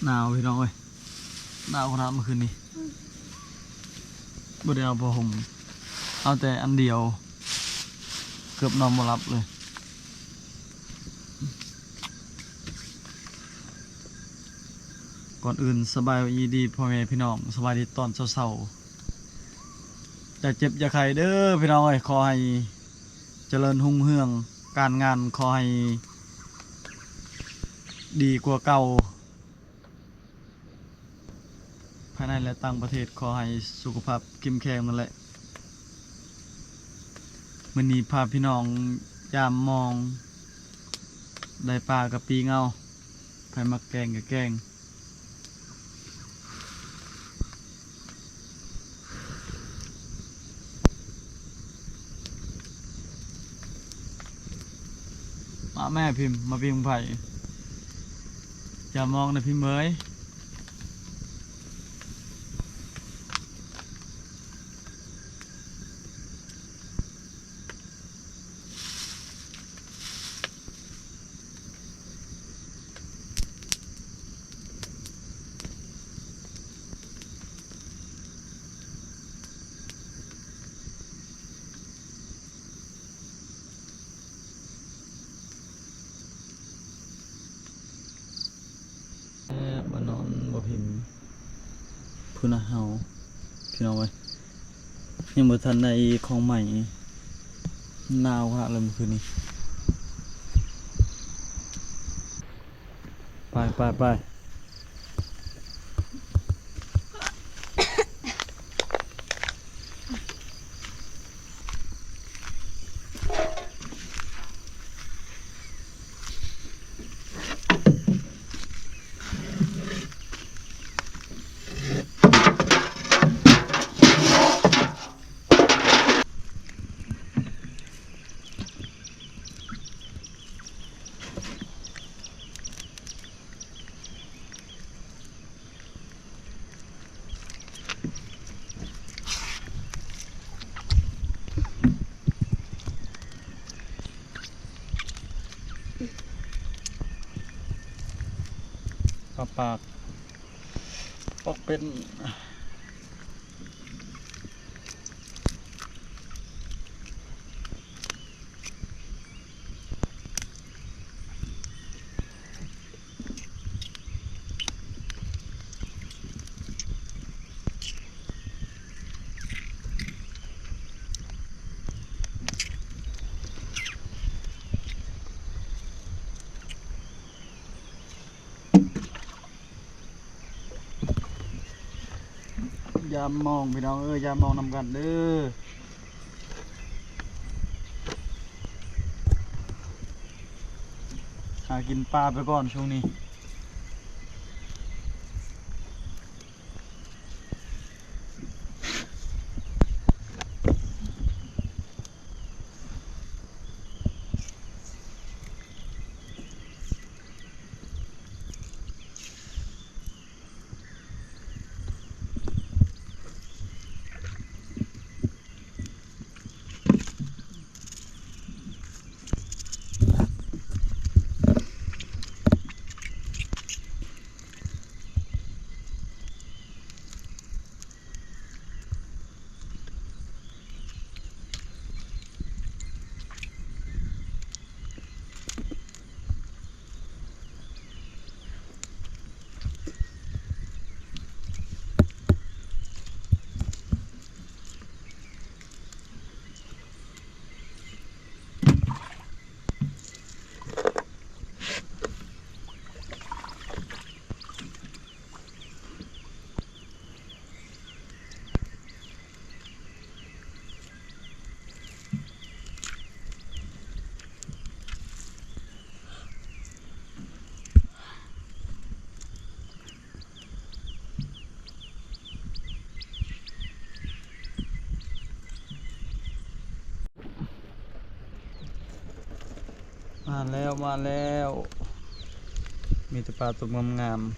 ໜາວພີ່ນ້ອງເອີຍ ໜາວຂະໜາດເມື່ອຄືນນີ້ ບໍ່ໄດ້ເອົາຜ້າຫົ່ມ ເອົາແຕ່ອັນດຽວ ເກືອບນອນບໍ່ຫຼັບເລີຍ. ກ່ອນອື່ນສະບາຍດີພໍ່ແມ່ພີ່ນ້ອງ ສະບາຍດີຕອນເຊົ້າໆ ຢ່າເຈັບຢ່າໄຂ້ເດີພີ່ນ້ອງເອີຍ ຂໍໃຫ້ ຈະເລີນຮຸ່ງເຮືອງ ການງານຂໍໃຫ້ດີກວ່າເກົ່າ ພາຍໃນ ແລະ ຕ່າງປະເທດ ຂໍໃຫ້ສຸຂະພາບເຂັ້ມແຂງນັ້ນແຫຼະ. ມື້ນີ້ພາພີ່ນ້ອງຢາມມອງ ໄດ້ປາກະປີ້ເງົາ ໃຜມັກແກງກະແກງ. ມາແມ່ພິມ ມາປີ້ງໄຟ ຢ່າມອງນະພິມເອີຍ. ແອບມານອນບໍ່ພິມ ພຸ້ນນະເຮົາ ພີ່ນ້ອງເອີຍ ຍັງບໍ່ທັນໄດ້ຂອງໃໝ່ ໜາວຂະໜາດເລີຍມື້ຄືນນີ້. ໄປ ໄປ ໄປ. ປາປາກ ປາກເປັນ. ຍາມມອງພີ່ນ້ອງເອີຍ ຍາມມອງນຳກັນເດີ ຫາກິນປາໄປກ່ອນຊ່ວງນີ້. ມາແລ້ວ ມາແລ້ວ ມີແຕ່ປາຕົວງາມໆ.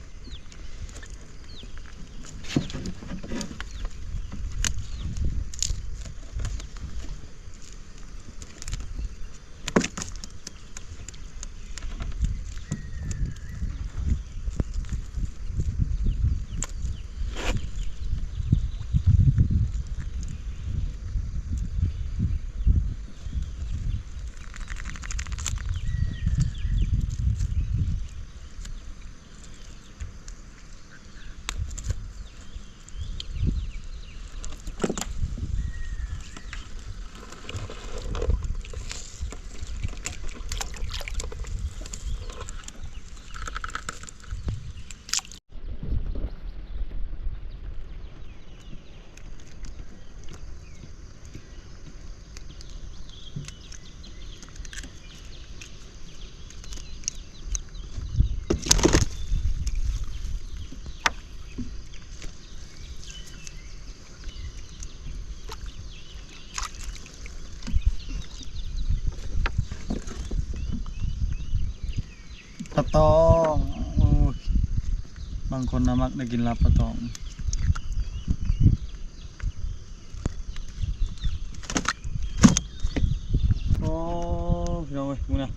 ປາຕອງ ໂອ້ຍ ບາງຄົນນະມັກໄດ້ກິນລາບປາຕອງ. ໂອ້ ພີ່ນ້ອງເອີຍ ເບິ່ງນະ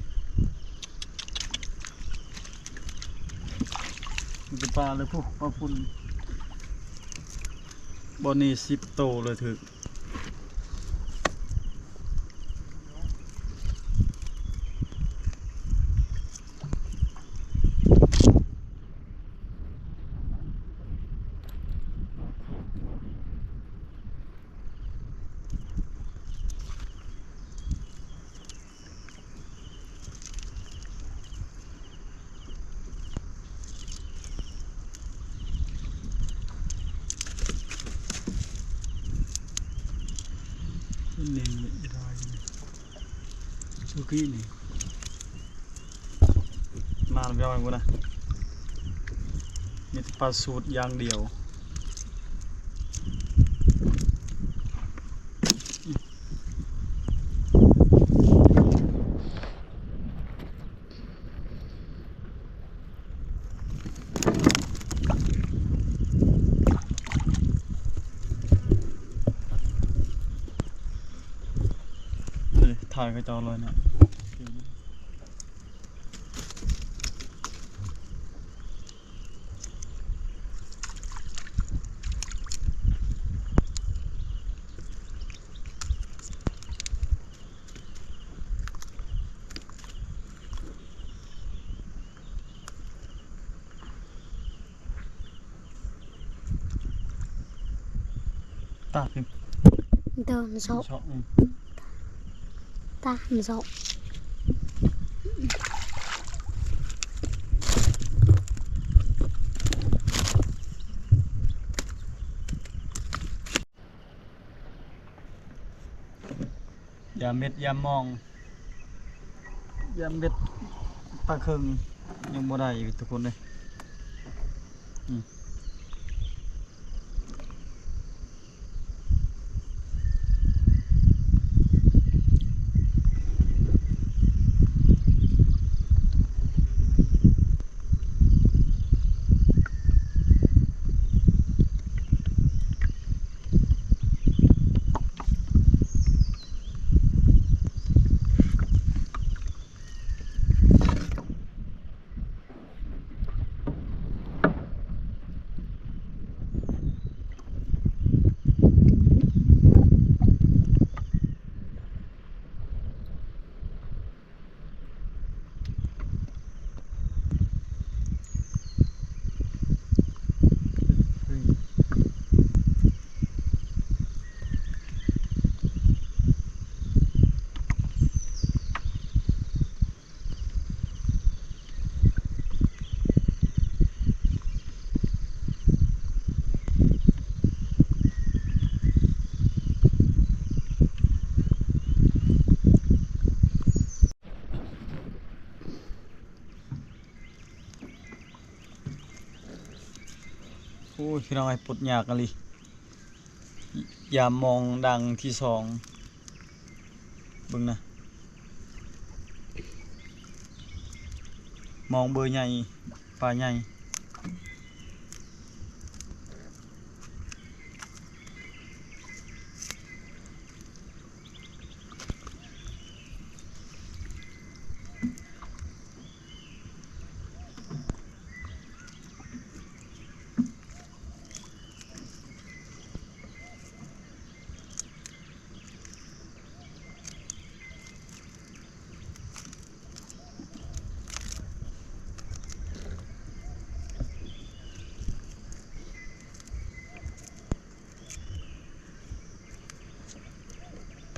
ມີແຕ່ປາເລີຍ ພຸ້ນ ປາຝຸ່ນ ບ່ອນນີ້ສິບໂຕເລີຍຖືກ. ນີ້ ອີ່ຫຼາຍນີ້ ສຸກີນີ້ ມາແລ້ວ ພີ່ນ້ອງເອີຍ ພຸ້ນນະ ມີແຕ່ປາສູດຢ່າງດຽວ. ເອີ ຖ່າຍເຂົາເຈົ້າເລີຍເນາະ. ຕາກ ເດີນເຊາະ ເຊາະ ອືມ ຕາກ ເຊາະ. ຢາມເບັດ ຢາມມອງ ຢາມເບັດ ປາເຄິງ ຍັງບໍ່ໄດ້ຢູ່ທຸກຄົນເອີຍ. ອືມ. ໂອ້ຍ ພີ່ນ້ອງເອີຍ ປົດຍາກອີ່ຫຼີ. ຢາມມອງດັ່ງທີສອງ ເບິ່ງນະ ມອງເບີໃຫຍ່ ປາໃຫຍ່.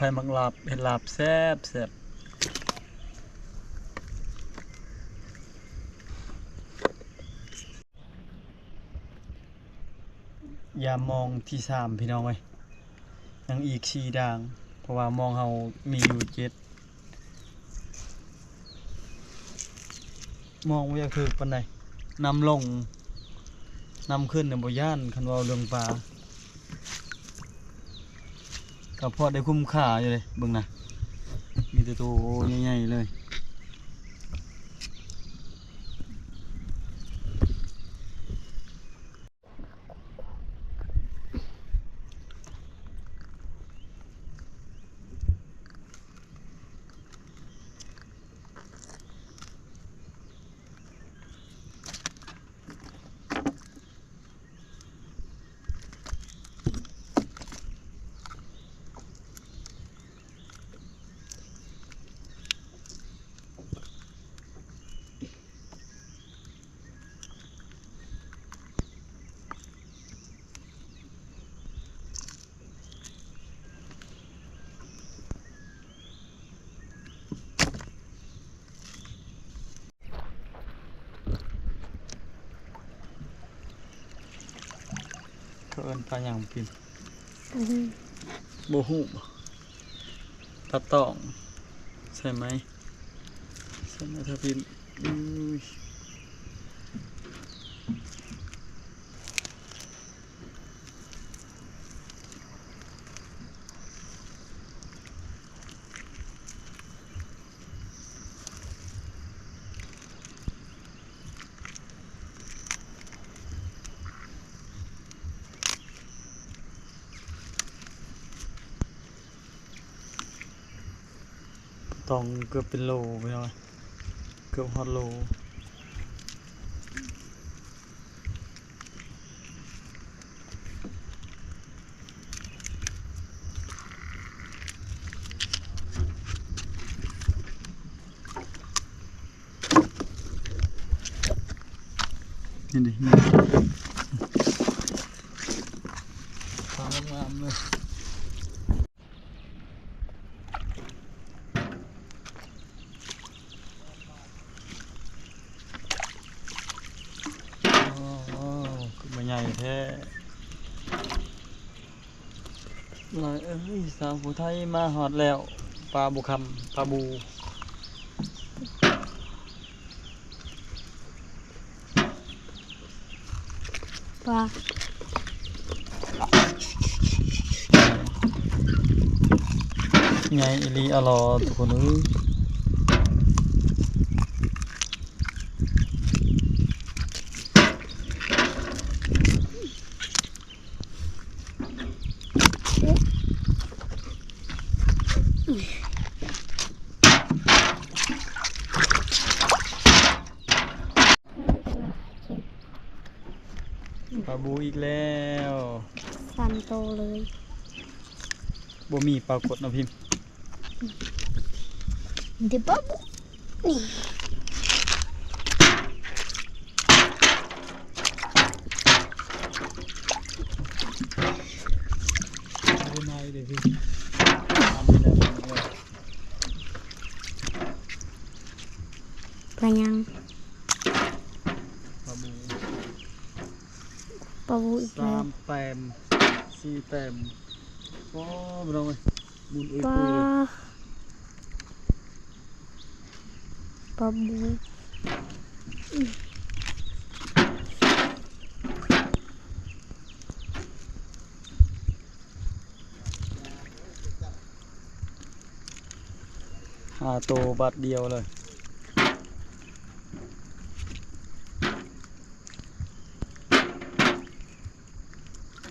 ໃຜມັກລາບ ເຮັດລາບແຊບໆ. ຢາມມອງທີສາມ ພີ່ນ້ອງເອີຍ ຍັງອີກສີ່ດ່າງ ເພາະວ່າມອງເຮົາມີຢູ່ເຈັດ ມອງບໍ່ຢາກຖືກປານໃດ. ນ້ຳລົງ ນ້ຳຂຶ້ນນະບໍ່ຢ້ານ ຄັນເວົ້າເລື່ອງປາ ກໍພໍໄດ້ຄຸ້ມຄ່າຢູ່ເດ້. ເບິ່ງນະ ມີແຕ່ໂຕໃຫຍ່ໆເລີຍ. ເອີ້ນປາຫຍັງພິມ? ອືມ ບໍ່ຮູ້. ປາຕອງ ໃຊ່ໄໝ? ໃຊ່ໄໝທາພິມ? ອືຍ. ຕ້ອງເກືອບເປັນໂລພີ່ນ້ອງ ເກືອບຮອດໂລ. ນີ້ດິ ນີ້ ປາງາມໆເລີຍ. ໂອ້ ຄືມາໃຫຍ່ແທ້. ຫຼາຍເອີຍ ສາວຜູ້ໄທມາຮອດແລ້ວ. ປາບູຄຳ ປາບູ. ປາໃຫຍ່ອີ່ຫຼີອະຫຼໍ ທຸກຄົນເອີຍ. ປາບູອີກແລ້ວ ສາມໂຕເລີຍ. ບໍ່ມີປາກົດເນາະພິມ. ເດ ປາບູ ນີ້ ປາຫຍັງ? ປາບູ ປາບູອີກແລ້ວ ສາມແຕ້ມ ສີ່ແຕ້ມ. ໂອ້ ພີ່ນ້ອງເອີຍ ໝຸນອຸຍປຸຍເລີຍ ປາ ປາບູ. ຫ້າໂຕບາດດຽວເລີຍ.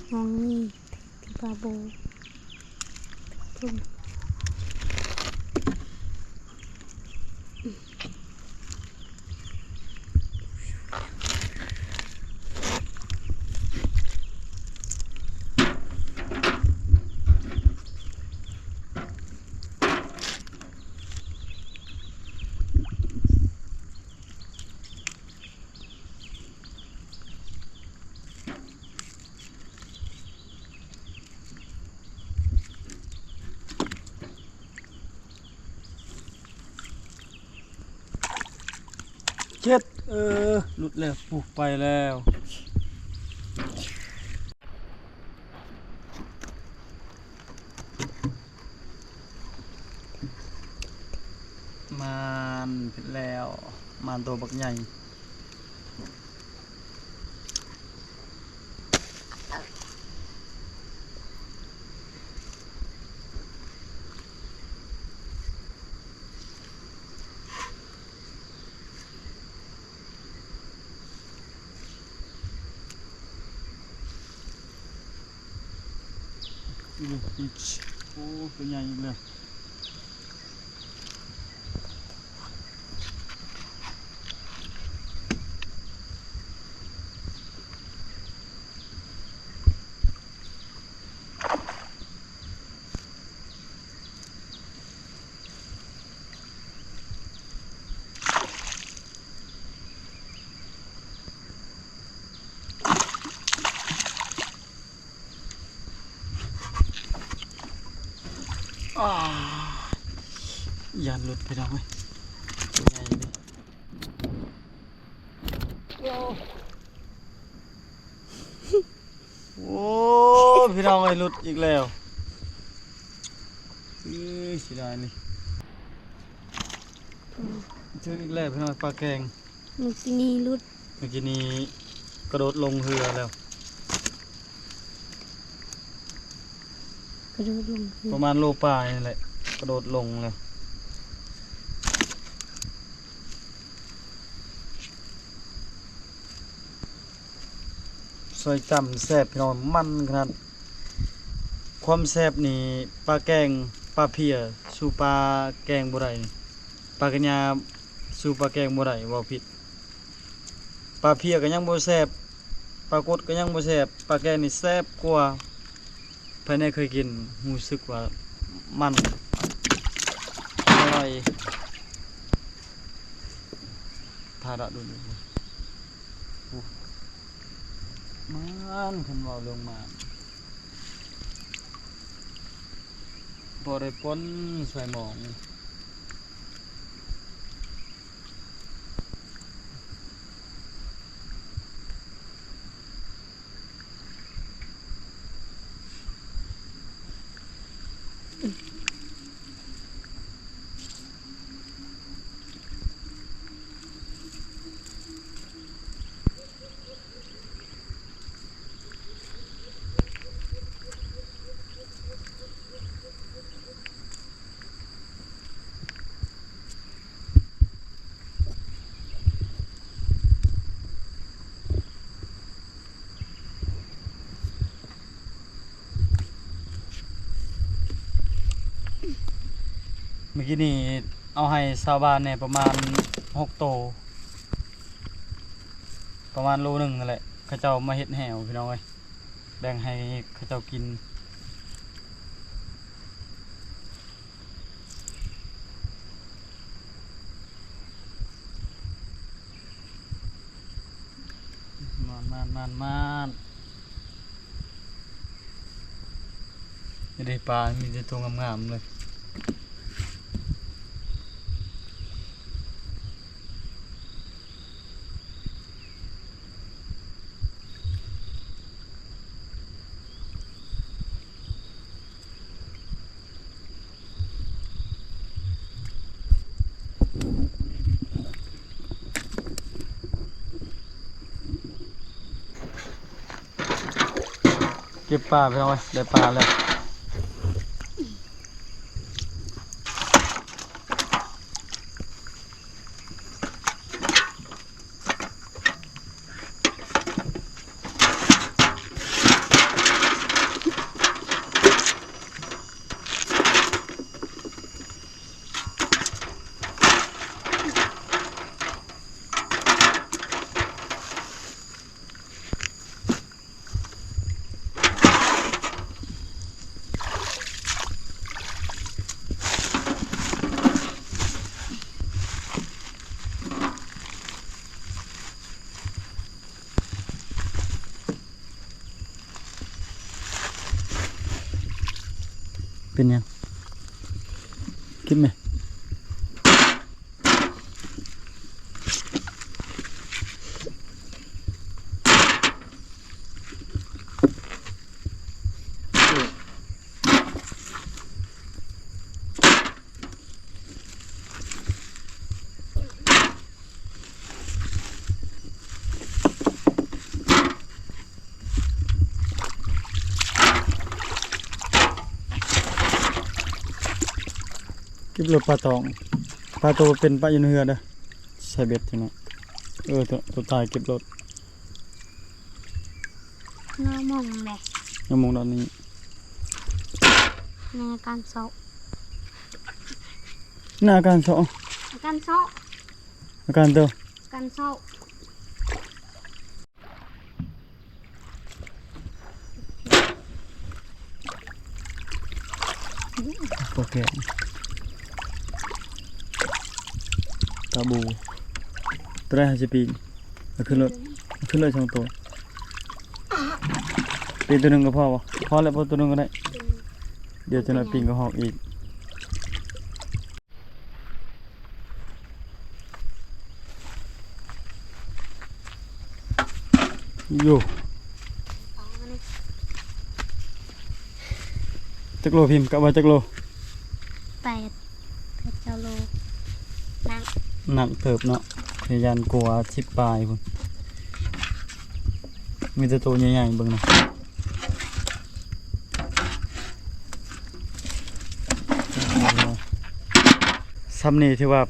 ຫ້ອງນີ້ທີ່ປາບູ. ເຈັດ ເອີ ຫຼຸດແລ້ວ ປູກໄປແລ້ວ. ມານແລ້ວ ມານໂຕບັກໃຫຍ່. ໂອ້ ໂຕໃຫຍ່ອີກແລ້ວ. ຢ້ານຫຼຸດ ພີ່ນ້ອງເອີຍ ໂຕໃຫຍ່ເດ. ໂອ້ ໂອ້ ໄປຫຼຸດອີກແລ້ວ. ເອີຍ ເສຍດາຍນີ້. ຖືກອີກແລ້ວພີ່ນ້ອງ ປາແກງ. ເມື່ອກີ້ນີ້ຫຼຸດ. ເມື່ອກີ້ນີ້ກະໂດດລົງເຮືອແລ້ວ. ກະໂດດລົງເຮືອ ປະມານໂລປາຍນີ້ແຫຼະ ກະໂດດລົງແລ້ວ. ຊອຍຈ້ຳແຊບພີ່ນ້ອງ ມັນຂະໜາດ. ຄວາມແຊບນີ້ ປາແກງ ປາເພຍ ສູ້ປາແກງບໍ່ໄດ້. ປາກະຍາສູ້ປາແກງບໍ່ໄດ້ ເວົ້າຜິດ. ປາເພຍກະຍັງບໍ່ແຊບ ປາກົດກະຍັງບໍ່ແຊບ ປາແກງນີ້ແຊບກວ່າ. ໃຜແນ່ເຄີຍກິນ ຮູ້ສຶກວ່າມັນ ອະຮ່ອຍ. ຖ້າດະດູນີ້ ໂອ້ ມັນ ຄັນເວົ້າເລື່ອງມັນ ບໍ່ໄດ້ປົນໃສ່ໝໍ້. ມື້ກີ້ນີ້ເອົາໃຫ້ຊາວບ້ານແດ່ປະມານຫົກໂຕ ປະມານໂລໜຶ່ງນັ້ນແຫຼະ. ເຂົາເຈົ້າມາເຮັດແຫ້ວພີ່ນ້ອງເອີຍ ແບ່ງໃຫ້ເຂົາເຈົ້າກິນ. ມານໆໆໆ ນີ້ເດ້ ປາມີແຕ່ໂຕງາມໆເລີຍ. ເກັບປາພີ່ນ້ອງເອີຍ ໄດ້ປາແລ້ວ. ເປັນຫຍັງ? ເກັບແມ່. ເກັບໂລດປາຕອງ ປາໂຕເປັນປະຢູ່ໃນເຮືອເດີ ໃສ່ເບັດຢູ່ເນາະ. ເອີ ໂຕ ໂຕຕາຍເກັບໂລດ. ງາມງແຫຼະ ງາມງດອກນີ້ ໃນອາການເຊົາ ໃນອາການເຊົາ ອາການເຊົາ ອາການໂຕ ອາການເຊົາ. ໂອເຄ ປາບູ ໂຕໃດຫາຊິປີ້ງ ເອົາຂຶ້ນໂລດ ເອົາຂຶ້ນເລີຍສອງໂຕ ປີ້ງໂຕໜຶ່ງກໍພໍບໍ່? ພໍແລ້ວບໍ່? ໂຕໜຶ່ງກໍໄດ້ ດຽວຈັກໜ້ອຍປີ້ງກະຮອກອີກ. ຢູ່ ເອົາອັນນີ້ ເອົາ ຈັກໂລພິມ ກະວ່າຈັກໂລ? ແປດ ແປດເກົ້າໂລ ໜັກ ໜັກເຕີບເນາະ ຄືຢ້ານກວ່າສິບປາຍພຸ້ນ ມີແຕ່ໂຕໃຫຍ່ໆ ເບິ່ງນະ. ຊ່ຳນີ້ຖືວ່າ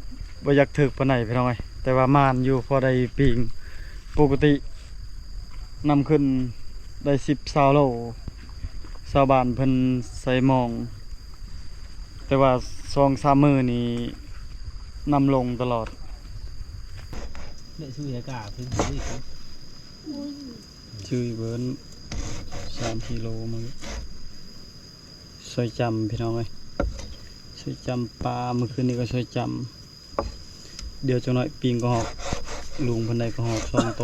ບໍ່ຢາກຖືກປານໃດພີ່ນ້ອງເອີຍ ແຕ່ວ່າໝານຢູ່ ພໍໄດ້ປີ້ງ. ປົກກະຕິນຳຂຶ້ນໄດ້ສິບ ຊາວໂລ ຊາວບ້ານເພິ່ນໃສ່ມອງ ແຕ່ວ່າສອງສາມມື້ນີ້ນ້ຳລົງຕະຫຼອດ. ຈື່ເບິ່ງ ສາມກິໂລມາ ຊອຍຈ້ຳພີ່ນ້ອງເອີຍ ຊອຍຈ້ຳປາ ມື້ຄືນນີ້ກໍຊອຍຈ້ຳ. ດຽວຈັກໜ້ອຍປີ້ງກະຮອກ ລຸງເພິ່ນໄດ້ກະຮອກສອງໂຕ.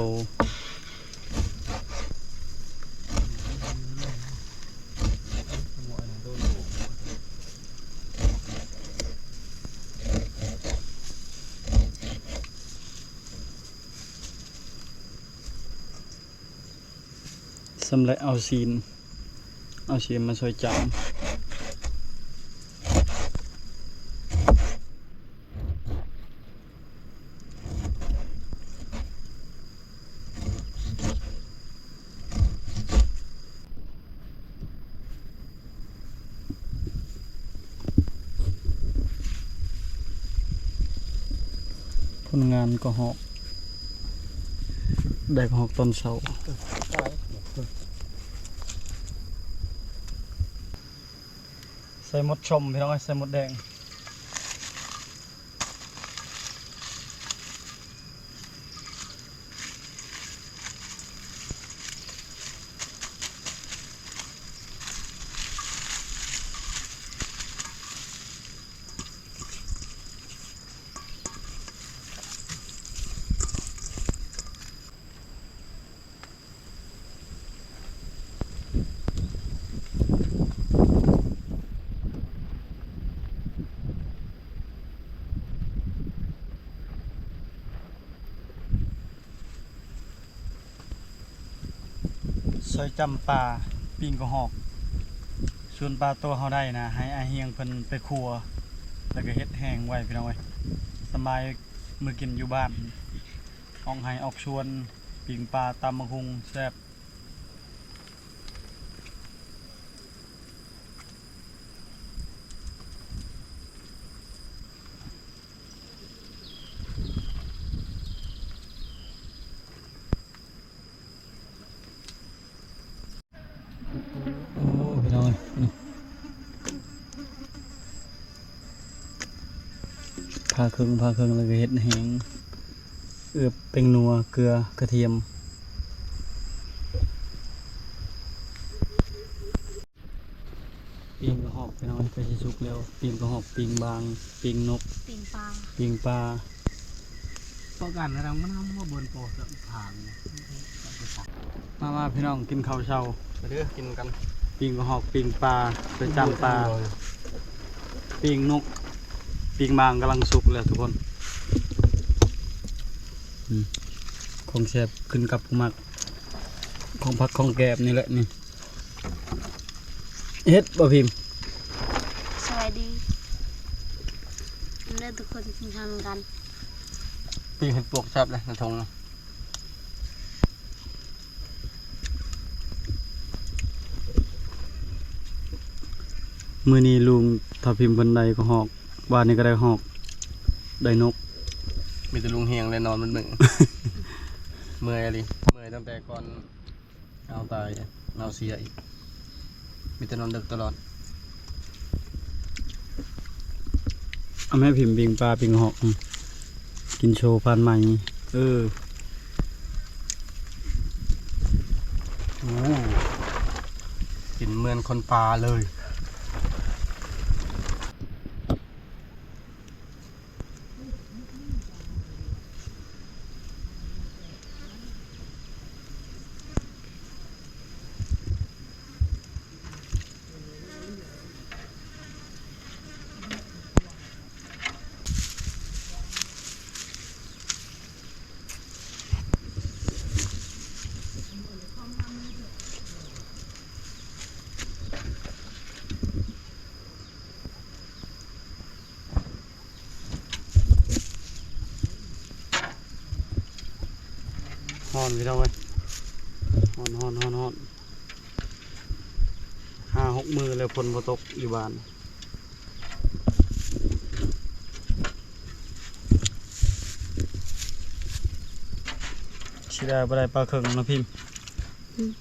ຊຳແຫຼະເອົາຊີ້ນ ເອົາຊີ້ນມາຊ່ອຍຈ້ຳ. ຜົນງານກະຮອກ ໄດ້ກະຮອກຕອນເຊົ້າ. ໃສ່ໝົດຊົມພີ່ນ້ອງເອີຍ ໃສ່ໝົດແດງ. ຊອຍຈ້ຳປາ ປີ້ງກະຮອກ ສ່ວນປາໂຕເຮົາໄດ້ນະ ໃຫ້ອ້າຍຮຽງເພິ່ນໄປຄົວ ແລ້ວກະເຮັດແຫ້ງໄວ້ພີ່ນ້ອງເອີຍ ສະບາຍມື້ກິນຢູ່ບ້ານ ອອກໄຮ່ອອກສວນ ປີ້ງປາ ຕຳໝາກຫຸ່ງ ແຊບ. ໂອ້ ພີ່ນ້ອງເອີຍ ຜ່າເຄິ່ງ ຜ່າເຄິ່ງ ແລ້ວກະເຮັດແຫ້ງ ເອືອບແປ້ງນົວ ເກືອ ກະທຽມ. ປີ້ງກະຮອກພີ່ນ້ອງ ໃກ້ຊິສຸກແລ້ວ ປີ້ງກະຮອກ ປີ້ງບາງ ປີ້ງນົກ ປີ້ງປາ ປີ້ງປາ. ປະກັນນະ ມັນມາເບິ່ງໂປສະທານ ມາໆ ພີ່ນ້ອງ ກິນເຂົ້າເຊົ້າ ມາເດີ ກິນນຳກັນ ປີ້ງກະຮອກ ປີ້ງປາ ໄປຈ້ຳປາ ປີ້ງນົກ ປີ້ງບາງກຳລັງສຸກແລ້ວທຸກຄົນ. ອືມ ຂອງແຊບຂຶ້ນກັບຜູ້ມັກ ຂອງຜັກຂອງແກມນີ້ແຫຼະນີ້. ເຮັດບໍ່ພິມ? ສະບາຍດີເດີທຸກຄົນ ກິນເຂົ້ານຳກັນ. ປີ້ງເຫັດປວກແຊບເລີຍໃນທົ່ງນະ. ມື້ນີ້ລຸງເຖົ້າພິມເພິ່ນໄດ້ກະຮອກ ວານນີ້ກະໄດ້ຮອກ ໄດ້ນົກ. ມີແຕ່ລຸງຮຽງແຫຼະນອນໝົດມື້ ເມື່ອຍອີ່ຫຼີ ເມື່ອຍຕັ້ງແຕ່ກ່ອນ ເອົາຕາຍ ເອົາເສຍອີກ ມີແຕ່ນອນດຶກຕະຫຼອດ. ເອົາແມ່ພິມ ປີ້ງປາ ປີ້ງຮອກ ອືມ ກິນໂຊຜ່ານໄມ. ເອີ ໂອ້ ກິນເໝືອນຄົນປ່າເລີຍ. ໂອ້ ຮ້ອນພີ່ນ້ອງເອີຍ ຮ້ອນໆໆໆ ຫ້າຫົກມື້ແລ້ວຝົນບໍ່ຕົກຢູ່ບ້ານ. ຊິໄດ້ບໍ່ໄດ້ປາເຄິງເນາະພິມ? ອືມ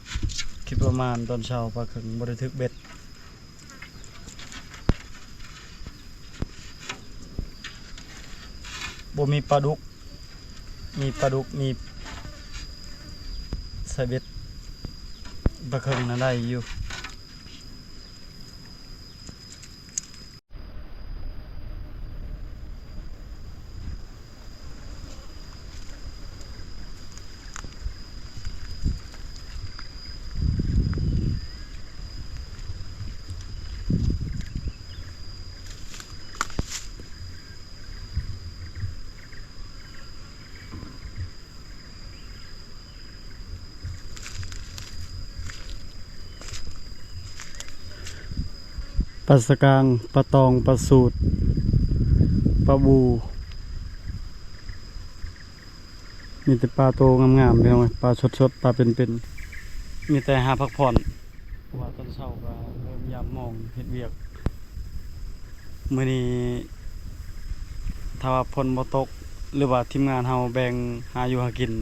ຄິດວ່າມານຕອນເຊົ້າປາເຄິງບໍ່ໄດ້ຖືກເບັດ. ບໍ່ມີປາດຸກ ມີປາດຸກ ມີສາຍເບັດ ປາເຄິງນະໄດ້ຢູ່. ປາສະກາງ ປາຕອງ ປາສູດ ປາບູ ມີແຕ່ປາໂຕງາມໆ ພີ່ນ້ອງເອີຍ ປາສົດໆ ປາເປັນໆ ມີແຕ່ຫາພັກຜ່ອນ. ເພາະວ່າຕອນເຊົ້າກໍເລີ່ມຍາມມອງເຮັດວຽກ. ມື້ນີ້ຖ້າວ່າຝົນບໍ່ຕົກ ຫຼືວ່າທີມງານເຮົາແບ່ງຫາຢູ່ຫາກິນ,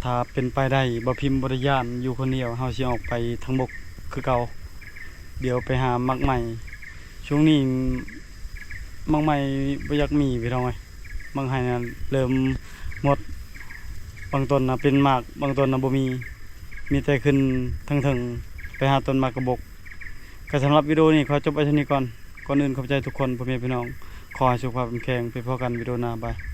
ຖ້າເປັນໄປໄດ້ ບໍ່ພິມບໍ່ໄດ້ຢ້ານຢູ່ຄົນດຽວ, ເຮົາຊິອອກໄປທາງບົກຄືເກົ່າ. ດຽວໄປຫາໝາກໄມ້. ຊ່ວງນີ້ໝາກໄມ້ບໍ່ຢາກມີ ພີ່ນ້ອງເອີຍ. ໝາກໄມ້ນັ້ນເລີ່ມໝົດ, ບາງຕົ້ນນະເປັນໝາກ, ບາງຕົ້ນນະບໍ່ມີ, ມີແຕ່ຂຶ້ນເທິງໆ ໄປຫາຕົ້ນໝາກກະບົກ. ກໍສຳລັບວິດີໂອນີ້ຂໍຈົບໄວ້ເທົ່ານີ້ກ່ອນ. ກ່ອນອື່ນຂອບໃຈທຸກຄົນ ພໍ່ແມ່ພີ່ນ້ອງ, ຂໍໃຫ້ສຸຂະພາບເຂັ້ມແຂງ, ໄປພໍ້ກັນວິດີໂອໜ້າ. ບາຍ.